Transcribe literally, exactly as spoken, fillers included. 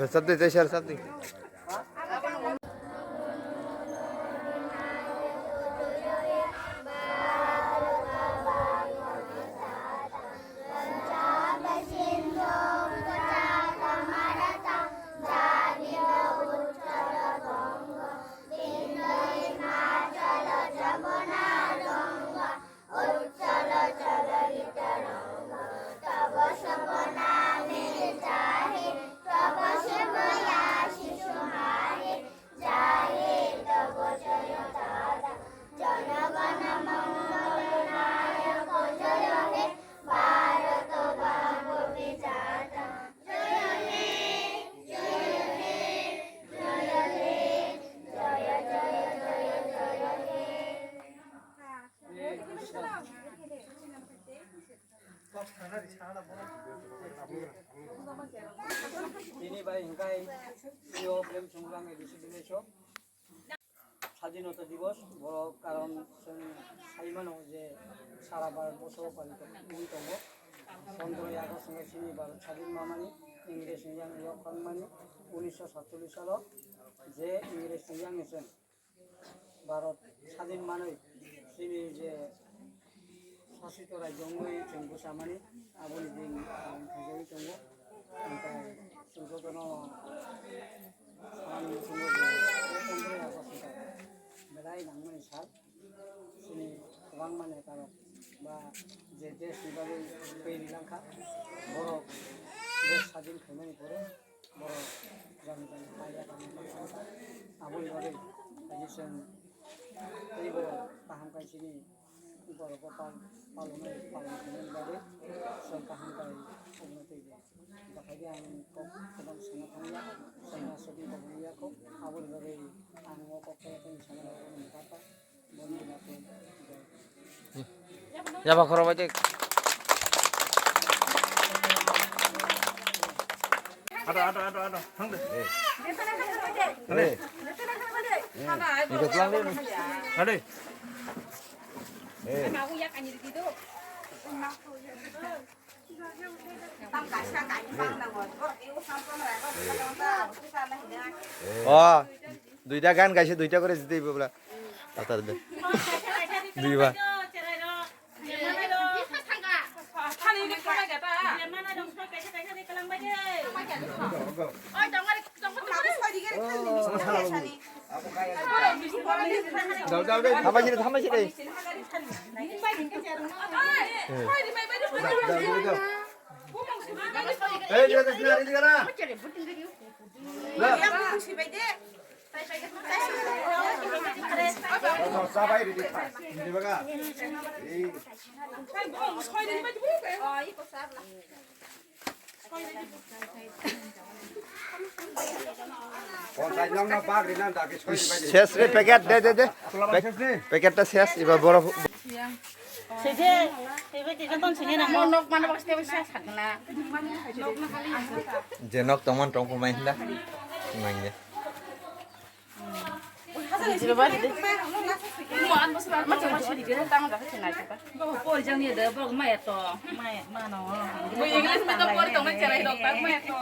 Sabdi, jai share sabdi. Tini bai hingkai P O Prem Songkran A D C village o Sadhinota Divos, borok karon chwng sai mano je sara Bharat borso o palito wngwi tongo. Pondroi August hingke chini Bharat sadhin mamani, Ingres ni yang yok wngmani, unisho satchollish salo je Ingres ni yang ni chwng Bharat sadhin manwi chini je sasito rajyo wngwi chwng bwchamani aboni din palan khaijagwi tongo. Hingke chwng jotono salani muchungo je pondroi August hingke belai nangmani sal. Chini kwbangma netarok ba je desh ni bagwi twi rilangkha, borok desh sadhin khaimani pore borok jani jani kaiya kami aboni bagwi kaisa chwng teibo kaham kai chini borok bo pal palonai palon khaimani bagwi chwng kaham kai obono teibo. Bahaikhe ang kok kwbang sana thangya, sana shopping kok wngya kho, aboni bagwi ang o kok khe tei sana bagwi nokha ta, boni bagwi. Yaba khoro bai de. Ada, ada, ada, ada. Thang de. Ada. Ini kelang de. Ada. Eh. Oh, duita gan gaise, duita kore jitei bobla. Atar de. Duiba. Thambai sini, thambai sini. Ses re packet de, de, de. Packet ta ses, iba borok. Sede, sebe tija ton sini na mo nok mana bakste bisa sakna. Je nok tongman tongko mai hinda. Mangge. English medium pori tongmani cherai rok tak maya to.